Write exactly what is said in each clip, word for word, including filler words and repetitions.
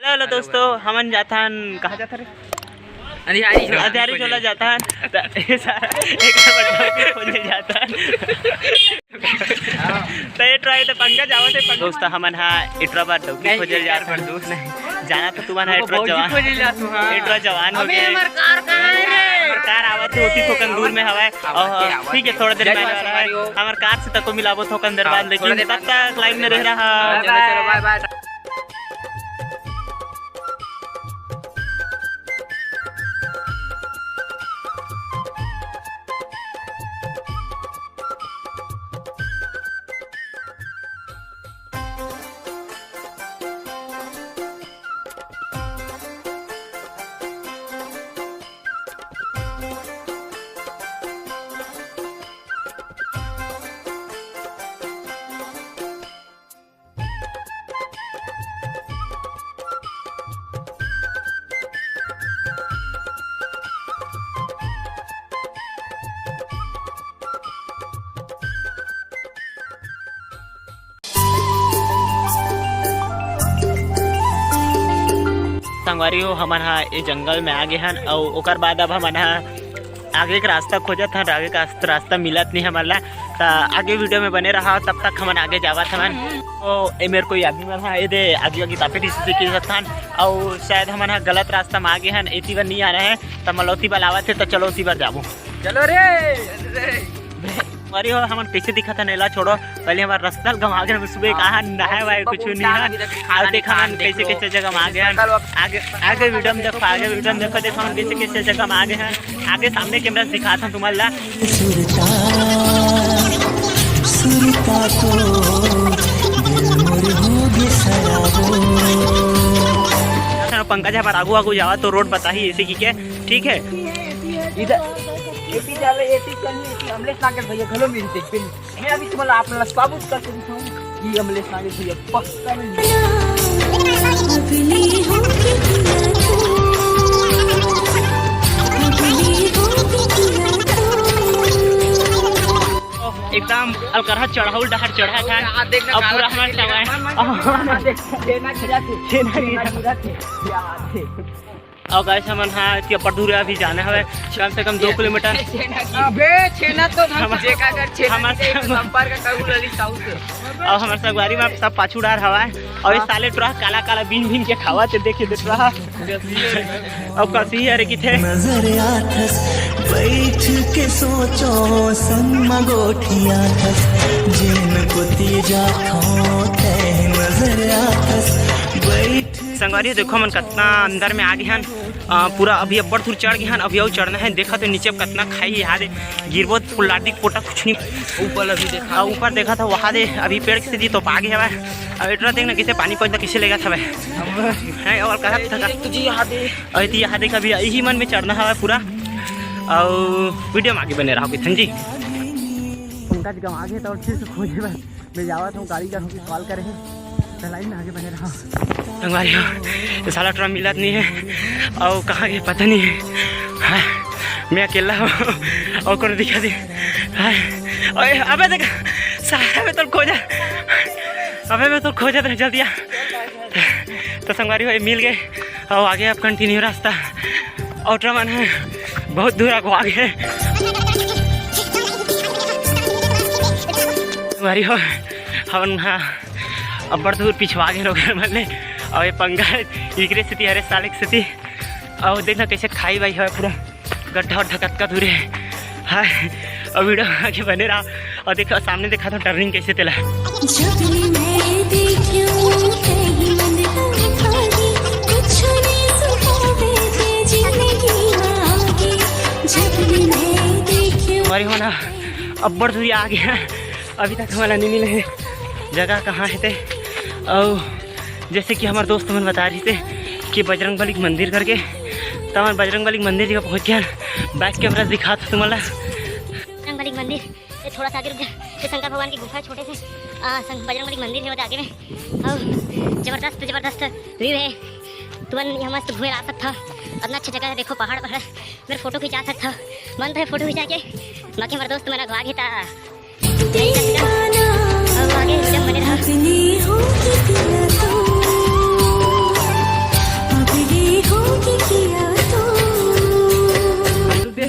Hello दोस्तों, हमन जाथन, कहाँ जाथन रे? अंधियारी झोला। अंधियारी झोला जाथन। त ये सारा एक बार डौकी खोजे जाथन। त ये ट्राई त पंकज आवत हे, पंकज। दोस्त, हमन हा एटरा बार डौकी खोजे जाथन। दोस्त नहीं जाना त तुमन हा एटरा जवान। खोजे जाथन, हाँ। एटरा जवान हो अबे गए। हमार कार कहाँ है रे? हमार कार आवत हे, ओती थोकन दूर में हवय। और ठीक है, थोड़ा देर में आने वाला है। हमार कार से तको मिलाबो थोकन देर बाद, लेकिन तब तक लाइन में रह रहा। चलो, चलो, बाय, बाय। संगवारी हो, हमन हा ए जंगल में आ गे हन, अउ ओकर बाद अब हमन हा आगे के रास्ता खोजत हन, आगे का रास्ता मिलत नहीं हमन ला। त आगे वीडियो में बने रहा, तब तक हमन आगे जावत हवन। तो ए मेर कोई आदमी मन हा, ए दे आगे आगे तापे दिस दिखे सकथन, अउ शायद हमन हा गलत रास्ता में आ गे हन, एती बर नहीं आना है, त मलौती बर आवत हे, त चलो ओती बर जाबो। चलो रे। अरे हो, हमन कैसे दिखत हन, एला छोड़ो, पहले हमार रास्ता गंवा गे हन, सुबह कहाँ नहाए वाए कुछ नहीं है। अब देख हमन कैसे कैसे जगह में आ गे हन, आगे आगे वीडियो में देखो, आगे वीडियो में देखो, देखो हमन कैसे कैसे जगह में आ गे हन। आगे सामने कैमरा से दिखात हन तुमन ला। सुरता, सुरता तो दिल मोर हो गे सराबो। पंकज हमार आगू आगू जावा तो रोड बताही ऐसे की के, ठीक है। इधर एती जाले, एती कहीं, एती अमलेश नागर भैया घलो मिलते, बिल-, मैं अभी तुम्हारा आप लोग साबुत करके दिखाऊं कि अमलेश नागर भैया पक्का मिल। एकदम अलकरहा चढ़ाउल डहर चढ़ा था। अब पूरा हमार टंगाए। देख, छेना गिरा थे। छेना गिरा थे। अउ गाइस, हमन हा कि अब्बड़ दूर अभी जाना हवे, कम से कम दो किलोमीटर। अबे छेना तो हम जेका कर छेना हमार नहीं, संपर्क करू ललित साहू से। अउ हमर संगवारी में सब पाछू डार हवा, अउ ये साले टुरा काला काला बीन बीन के खावा ते देखे देख रहा। अउ कसी अरे किथे नजर आथस, बैठ के सोचो संग म गोठियाथस, जेन कोती जाथो ते नजर आथस, बैठ। संगवारी देखो, हमन कतना अंदर में आ गे हन। अ, पूरा अभी अब्बड़ दूर चढ़ गे हन, अभी अउ चढ़ना है। देखा तो नीचे अब कतना खाई, यहाँ दे गिरबो तो फुल्लाटी पोटा कुछ नहीं। ऊपर अभी देखा। अ, ऊपर देखा था वहाँ दे, अभी पेड़ के सीधी तो पा गे हवा। अब एटरा देख ना कैसे पानी पहुँचता, कैसे लेगा था भाई। है और कहा था तुझे यहाँ दे। अरे तो यहाँ देख, अभी यही मन में चढ़ना हवा पूरा। और वीडियो में आगे बने रहो किथन जी। उनका गाँव आगे तो और फिर से खोजे बस। मैं जावत हूँ, गाड़ी का हमके कॉल करे हे, त लाइन में आगे बने रहा। संगवारी हो, ये साला टुरा मिलत नहीं है, अउ कहाँ गए पता नहीं है। हाँ, मैं अकेला हूँ, अउ कोनो दिखा दे। हाँ, ओए, अबे देख, साला मैं तो खोजा, अबे मैं तो खोजत रहे, जल्दी आ। तो संगवारी हो, ये मिल गए। अउ आगे अब कंटिन्यू रास्ता। अउ टुरा मन है बहुत दूर आगू आगे। संगवारी हो, हमन हा अब्बड़ दूर पिछवा गे लोग मन ले। अउ ये पंगा इकरे सेती, अरे साले के सेती। अउ देखना कैसे खाई बाई हवे पूरा। गड्ढा उड्ढा कतका दूर हे। हाय, अउ वीडियो आगे बने रहा। अउ देखो सामने देखा था टर्निंग कैसे तेला। जब भी मैं देखूं कहीं मन का खाली, कुछ नहीं सुहावे ते जिंदगी में आगे। जब भी मैं देखूं हमारी होना अब्बड़ दूरी आ गया। अभी तक हमला नहीं मिले हे जगह कहाँ हे ते। अउ जैसे कि हमारे दोस्त मन बता रही थे कि बजरंग बली के मंदिर करके, तो हमारे बजरंग बली के मंदिर जगह पहुँच गया। बैक कैमरा से दिखा था तुम्हारा बजरंग बली के मंदिर। ये थोड़ा सा आगे रुक जा, ये शंकर भगवान की गुफा है छोटे से। आ, शं-, बजरंग बली के मंदिर है वो आगे में। और जबरदस्त, जबरदस्त व्यू है। तुमन यहाँ मस्त घूमे ला सकता हो, इतना अच्छा जगह है। देखो पहाड़, पहाड़ मेरे फोटो खिंचा सकता हो। मन तो है फोटो खिंचा के, बाकी हमारे दोस्त मेरा घुआ घेता। अब आगे एकदम बने रहा। अपनी हो कितना तू।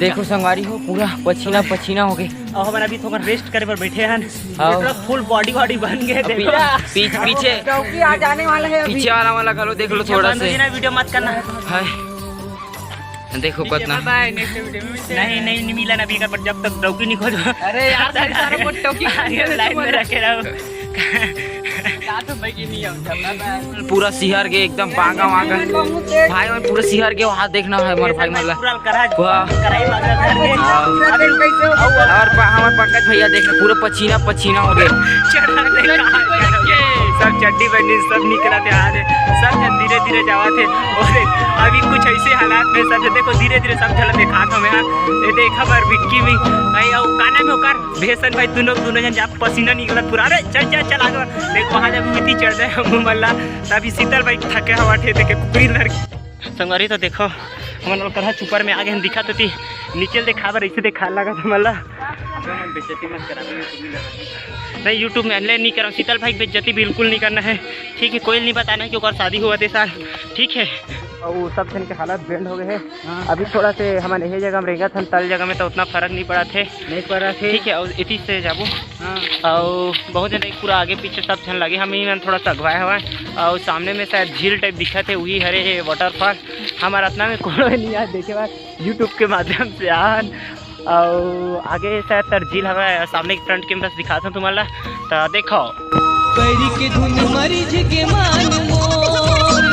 देखो संगवारी हो, पूरा पसीना पसीना हो गए। अब हमन अभी थोड़ा रेस्ट करे बर बैठे हन। हाँ। पूरा फुल बॉडी वॉडी बन गए। देखो पीछे डौकी आ जाने वाला है अभी। पीछे वाला वाला घलो देख लो थोड़ा से। वीडियो मत करना। हाय। देखो कितना। बाय, नेक्स्ट वीडियो में मिलते हैं। नहीं, नहीं, नहीं मिला ना अभी का, पर जब तक डौकी नहीं खोजो। अरे यार, सारे को डौकी लाइन में रखे रहो। पूरा सिहर के एकदम बांगा वांगा। भाई, मैं पूरा सिहर के वहाँ देखना है हमारे भाई, मतलब। पूरा करा, वाह। कराई वाला घर के। हाँ। अभी कैसे हो? और प-, हमारे पंकज भैया देखना, पूरा पसीना पसीना हो गए। चढ़ा दे, कहाँ चढ़ा दे? सब चड्डी बनी, सब निकला थे आज। सब जन धीरे धीरे जावा थे। और अभी कुछ ऐसे हालात में सब, देखो, धीरे धीरे सब झलक दिखात हमें। हाँ, ये देखा बार विक्की भी भाई, और का नाम है ओकर? भेसन भाई, दोनों, दोनों जन जा पसीना निकलत पूरा। अरे चल, चल, चल आगे। देख वहाँ जब मिट्टी चढ़ जाए हम मल्ला, तभी शीतल भाई थके हवा ठे देखे कुकरी धर के। संगवारी तो देखो, हमन लोग करा चुपर में आगे हम दिखा तो ती नीचे देखा बर ऐसे देखा लगा था मल्ला। नहीं, YouTube में अनले नहीं करा, शीतल भाई की बेइज्जती बिल्कुल नहीं करना है, ठीक है? कोई नहीं बताना है कि ओकर शादी हुआ थे साल, ठीक है? और वो सब जन के हालत बेंड हो गए हैं। हाँ। अभी थोड़ा से हमन यही जगह में रेंगत हन, तल जगह में तो उतना फर्क नहीं पड़ा थे। नहीं पड़ा थे। ठीक है, और इति से जाबो। हाँ। और बहुत जन पूरा आगे पीछे सब झन लगे, हम ही मन थोड़ा सा अगवाए हवा। और सामने में शायद झील टाइप दिखा थे, वही हरे वाटरफॉल। हमारा इतना में कोनो नहीं आए देखे बर YouTube के माध्यम से आन। अउ आगे शायद तर झील हवय, सामने के फ्रंट कैमरा से दिखात हूँ तुम्हारा ला, त देखो। पैरी के धुन मरीज के मान मोर,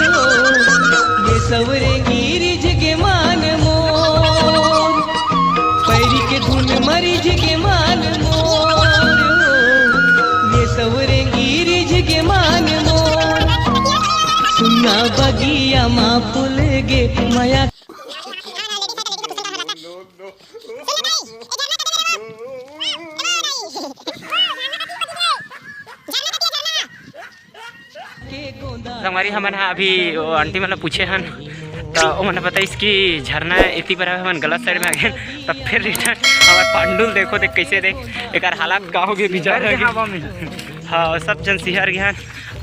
ये सवरे गिरिज के मान मोर। पैरी के धुन मरीज के मान मोर, ये सवरे गिरिज के मान मोर। सुना बगिया मा फूल गे मया। संगवारी हमन हा अभी वो आंटी मन ला पूछे हन, त ओमन बताइस कि झरना इति पर हमन गलत साइड में आ गए, तब फिर रिटर्न हमार पांडुल देखो, देख कैसे, देख एकर हालात का हो गए, बेचारा के। हवा में। हाँ, सब जन सिहर गए हन।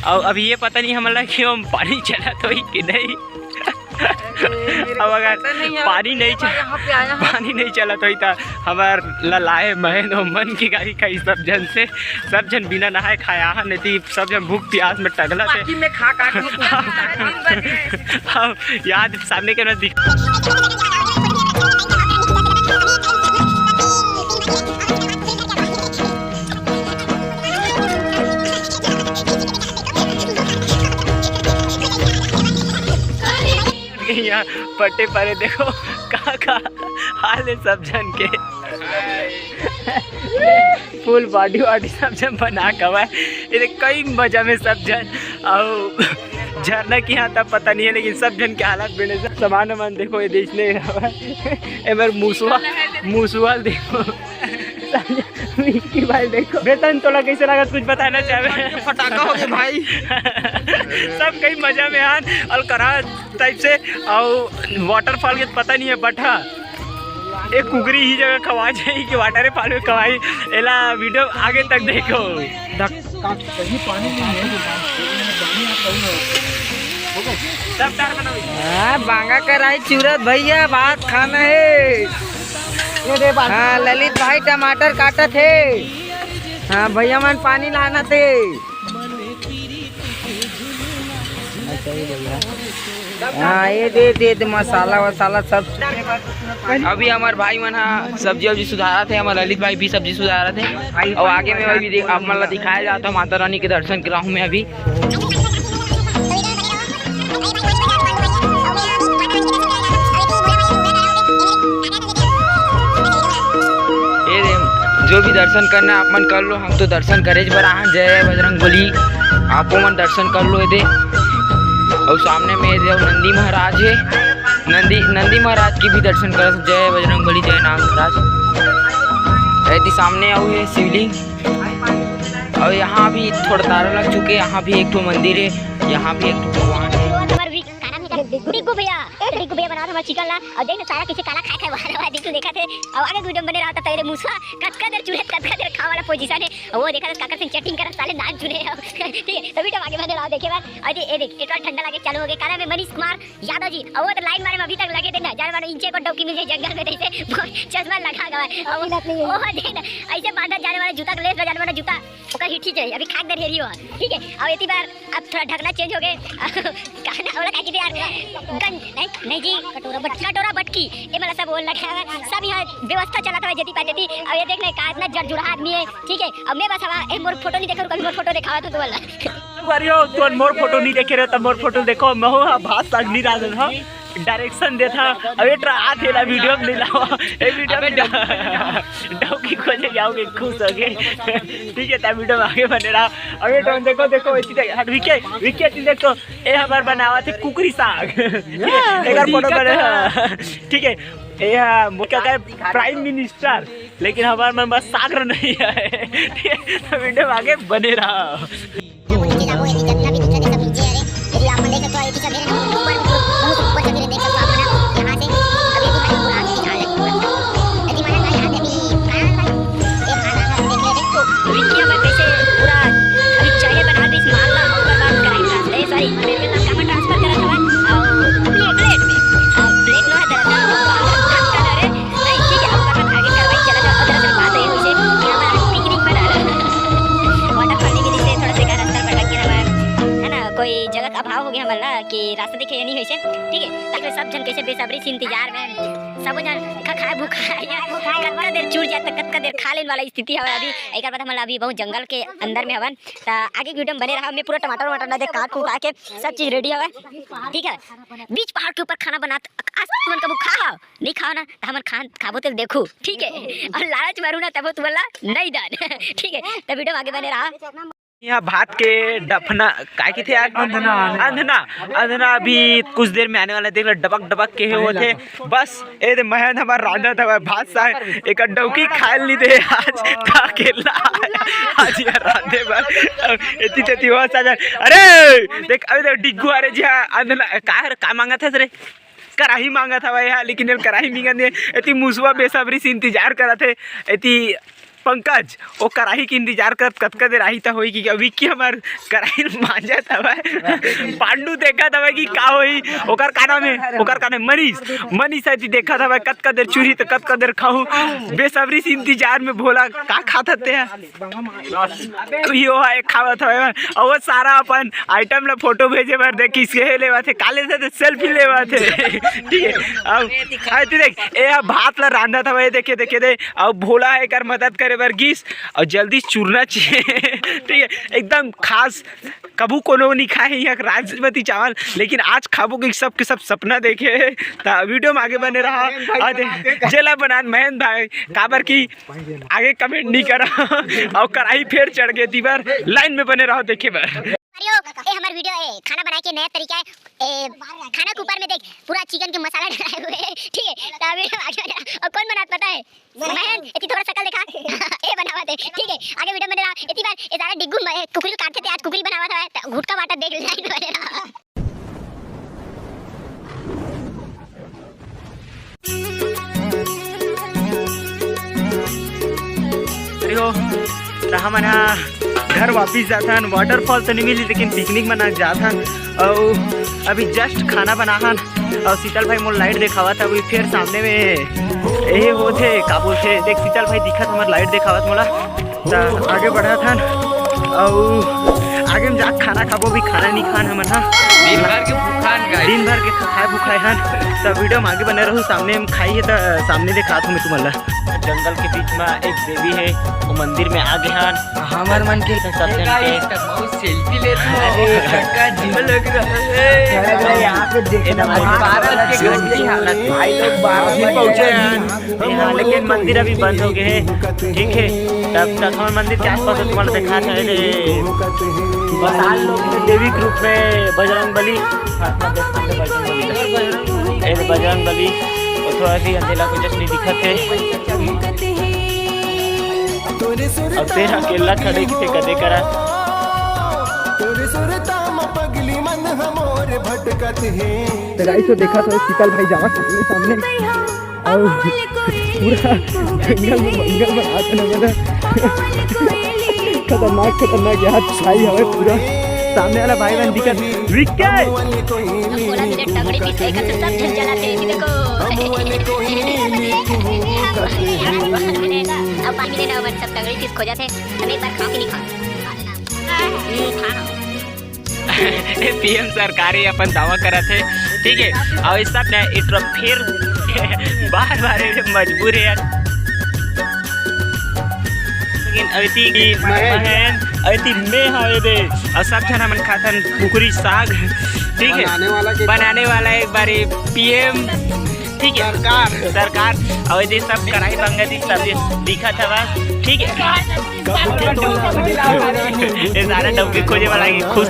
और अभी ये पता नहीं हमन ला कि हम पानी चलत होई कि नहीं। अब अगर पता नहीं है, पानी नहीं पहली बार चल-, यहाँ पे आया हूँ। पानी नहीं चलत होई त हमार ललाए महन और मन की गाड़ी का ही सब जन से, सब जन बिना नहाए खाए आहा, नहीं तो सब जन भूख प्यास में टगला थे। बाकी में खा खा के हम पूरा दिन भर गए। हम याद सामने के ना दिख यहाँ पट्टे परे देखो का का हाल है सब जन के। फुल बॉडी वॉडी सब जन बना के हवय। ये देख कई मजा में सब जन। अउ झरना की यहाँ तब पता नहीं है, लेकिन सब जन के हालत बेने से सामान वामान देखो, ये देखने हवय। एबर मुसवा, मुसवा देखो। विक्की भाई देखो, बेतन तोला कैसे लागत, कुछ बताना चाहबे? फटाका हो गए भाई। सब कई मजा में आन और करा टाइप से, और वाटरफॉल के पता नहीं है, बट हाँ, एक कुकरी ही जगह खवा जाई कि वाटरफॉल में खवाई। एला वीडियो आगे तक देखो। धक- कहीं पानी नहीं है, पानी आप कहीं हो। सब तार बनाओ। हाँ, बांगा कराई चूरत भैया, भात खाना है। ये दे बात। हाँ, ललित भाई टमाटर काटत हे। हाँ, भैया मन पानी लाना थे। हाँ, ये दे, दे, दे, मसाला वसाला सब। अभी हमार भाई मन हा सब्जी वब्जी सुधारत हे, हमार ललित भाई भी सब्जी सुधारत हे। और आगे में अभी देख-, आप मन ला दिखाया जाता है माता रानी के दर्शन कराहूँ मैं अभी। ये दे, जो भी दर्शन करना है आप मन कर लो, हम तो दर्शन करे बर आए हन। जय बजरंग बली, आपो मन दर्शन कर लो ये दे। और सामने में ये दे नंदी महाराज है, नंदी, नंदी महाराज की भी दर्शन कर। जय बजरंग बली, जय नाग महाराज। ये दे सामने आऊ है शिवलिंग। और यहाँ भी थोड़ा तारा लग चुके, यहाँ भी एक ठो मंदिर है, यहाँ भी एक ठो भगवान है। हमार भी खाना भी था। टिंकू भैया, टिंकू भैया बनावत हमर चिकन ला। अउ देख ना सारा कइसे काला खाए खाए वाला है, देख तो देखत हे। अउ आगे वीडियो में बने रहा, तब तक रे मुसवा कतका देर चूल्हे, कतका देर खाए वाला पोजीशन है। अउ वो देखत हे काकर से चेटिंग करत, साले नाच जुड़े हो। ठीक है, तो वीडियो आगे बने रहा देखे बर। अउ ये देख, पेट्रोल ठंडा लागे चालू हो गए। का नाम है? मनीष कुमार यादव जी। अउ वो तो लाइन मारे में अभी तक लगे थे ना, जाने मानो इंचे को डौकी मिल जाए जंगल में, जैसे चश्मा लगा गवा है। अउ वो देख ना, ऐसे बांधा जाने वाला जूता के लेस में जाने वाला जूता ओकर हिट ही जाए, अभी खाक दे रही हो। ठीक है, अब इतनी बार अब थोड़ा ढकना चेंज हो गए। कहना वाला काहे कि यार गंज नहीं, नहीं जी, कटोरा बटकी, कटोरा बटकी, ये मतलब सब बोल रखा है, सब यहाँ व्यवस्था चला था जती पाती थी। अब ये देख ना का इतना जरजुरा आदमी है। ठीक है, अब मैं बस हवा ए मोर फोटो नहीं देखा, कभी मोर फोटो दिखावा तो बोला। करियो तो मोर फोटो नहीं देखे रहे, तो मोर फोटो देखो, मैं हूँ भात साग नहीं राजन, हाँ। डायरेक्शन देत हा। अबे ट्रा आ थेला वीडियो में नहीं लावा। ए वीडियो में डौकी खोजे जाओगे, खुश हो गए। ठीक है, ता वीडियो में आगे बने रहा। अबे ट्रा देखो, देखो, इसी तक हट विके, विके तुम देखो, ए हमार बनावा थे कुकरी साग। एक बार फोटो बने रहा। ठीक है, ए हाँ, वो क्या कहे, प्राइम मिनिस्टर, लेकिन हमारे मन बस सागर नहीं है। ठीक है, तो वीडियो में आगे बने रहा। नीचे जाबो, यदि जितना भी दिखत है सब नीचे है रे। यदि आप मन देख सकते हो, यदि सब है ना, ऊपर, बहुत ऊपर से गिरे, देख सकते हो आप मन, यहाँ से अभी यदि हमारे पूरा आगे दिखा रहे हैं। यदि हमारा भाई यहाँ पे अभी कहाँ है भाई? ये खा रहा है, देख ले, देख तो। विक्की हमारे कैसे पूरा अभी चाय बना रही इस माल ला, ओकर बाद कराई ट्रांसफर, ए, सॉरी, कामा ट्रांसफर करा था भाई, और प्लेट, प्लेट में, और प्लेट लो है दरअसल, कामा ट्रांसफर करे, नहीं, ठीक है, अब अपन आगे कार्रवाई चला जाओ। दरअसल बात ये हुई से कि हमारा पिकनिक मना रहा है। वाटर फंडिंग के लिए थोड़ा सा का रास्ता भटक गया हमारा, है ना, कोई जगह का अभाव हो गया हमारा ना कि रास्ता दिखे नहीं हुई से, ठीक है। ताकि सब जन कैसे बेसब्री से इंतजार में, सब जन खा खाए भूखा है, कतका देर चूर जाए तो कतका देर खा लेने वाला स्थिति हवे अभी। एक बात हमारा अभी बहुत जंगल के अंदर में हवन, तो आगे वीडियो में बने रहा। मैं पूरा टमाटर वमाटर ना दे काट कूट के सब चीज रेडी हवे, ठीक है। बीच पहाड़ के ऊपर खाना बनात आज तुमन कबू खा हो? नहीं खाओ ना, तो हमन खान खाबो तो देखो, ठीक है। और लालच मारू ना तबो तुमन ला नहीं दान। ठीक है, तो वीडियो में आगे बने रहा। यहाँ भात के डफना काय कथे यार? अंधना, अंधना। अंधना, अंधना अभी कुछ देर में आने वाला है। देख लो डबक डबक के हे होथे। बस ए दे महन हमार रांधा था भात साग एक डौकी खाए नहीं दे आज। का अकेला आज यार रांधे बर एती तेती हो साजा। अरे देख अबे देख डिग्गू अरे जी हाँ अंधना का है का मांगा था रे? कराही मांगा था भाई हाँ, लेकिन ये कराही मिंगा नहीं। एती मुसवा बेसब्री से इंतजार करा थे। एती पंकज, वो कराही के इंतजार करत कतका देर आही त होई कि विक्की हमार कराही मांजत हवय। पांडू देखत हवय कि का होई, ओकर का नाम है, ओकर का नाम है मनीष। मनीष है जी देखत हवय कतका देर चूरही त कतका देर खाहू। बेसब्री से इंतजार में भोला का खात हते हैं। अभी वो है खावत हवय और वो सारा अपन आइटम ला फोटो भेजे बर देखिस के लेवत हे, काले से सेल्फी लेवत हे। ठीक है, अब आए तू देख ए भात ला रांधत हवय, देखे देखे दे। अउ भोला एकर मदद करे बर गिस अउ जल्दी चुरना चाहिए। ठीक है, एकदम खास, कभू कोनो नहीं खाए हे यहाँ के राजमती चावल, लेकिन आज खाबो कि सब के सब सपना देखे हे। त वीडियो में आगे बने रहा। अउ दे-, जेला बनान महेंद्र भाई, काबर कि आगे कमेंट नहीं करा। अउ कराही फेर चढ़ गए दीवार, लाइन में बने रहो देखे बर। अरे ओ, ए हमार वीडियो ए खाना बनाए के नया तरीका है। ए खाना के ऊपर में देख पूरा चिकन के मसाला डाला हुए है, ठीक है। तो वीडियो आगे बने रहा। और कौन बनात पता है? मैं। एती थोड़ा शकल देखा। ए बनावत है, ठीक है। आगे वीडियो बने रहा। एती बार ए सारा डिग्गू म-, कुकरी काटथे ते आज कुकरी बनावत है। तो घुटका बाटा देख लाइन बने रहा। अरे हो, त हमन ह घर वापिस जाथन। वाटरफॉल तो नहीं मिली लेकिन पिकनिक मना जाथन। अउ अभी जस्ट खाना बनाहन अउ शीतल भाई मोर लाइट देखावत अभी फिर सामने में यही होथे का बोलथे। देख शीतल भाई दिखत हमर लाइट देखावत मोला। त आगे बढ़त हन अउ आगे में जाके खाना खाबो। अभी खाना नहीं खान हमन ह। दिन भर के भूखान गाइस। दिन भर के खाए भूखाए हन। त वीडियो में आगे बने रहू। सामने में खाई है त सामने दिखात हूँ मैं तुमन ला। जंगल के बीच में एक देवी है, वो मंदिर में आगे हन। हमर मन के सब जन के गाइस, बहुत सेल्फी लेत हो। अरे, काका जी लग रहा है। अरे, यहाँ पे देखना एकदम आज भारत के गंदी हालत। भाई लोग बारह बजे पहुंचे हैं। हाँ, लेकिन मंदिर अभी बंद हो गए हैं, ठीक है। तब तक हमर मंदिर के आसपास तुम्हारा दिखा था रे। विशाल लोग में देवी के रूप में बजरंग बली, ये बजरंग बली, और थोड़ा सी अंधेला को जस्ट नहीं दिखत है। और तेरा अकेला खड़े किसे कदे करा। पगली मन हमोर भटकत हे। तो गाइस, तो देखा तो शीतल भाई जावा सामने सामने, और पूरा जंगल में, जंगल में हाथ लगा था। खतरनाक, खतरनाक यार, छाई हवे पूरा। सामने वाला भाई बहन दिखत, विक्की। कोला तुझे टंगड़ी पीस है, कसम सब झल जलाते हैं, देखो। अब पानी लेना, सब टंगड़ी पीस खो जाते हैं, हम एक बार खाओ कि नहीं खाओ? खा लेना। हम्म, खा। पीएम सरकार ही अपन दावा करत हे, ठीक है। और इस सब ने इतना फिर बार बार ये मजबूर है यार। लेकिन अवती की बहन, अवती में हवे दे, और सब झन हमन खाथन कुकरी साग, ठीक है। बनाने वाला के बनाने वाला एक बारी पीएम, ठीक है, सरकार। सरकार। और ये सब कढ़ाई पंगा दी सब ये दिखा था बस, ठीक है। ये सारा डौकी खोजे वाला है, खुश।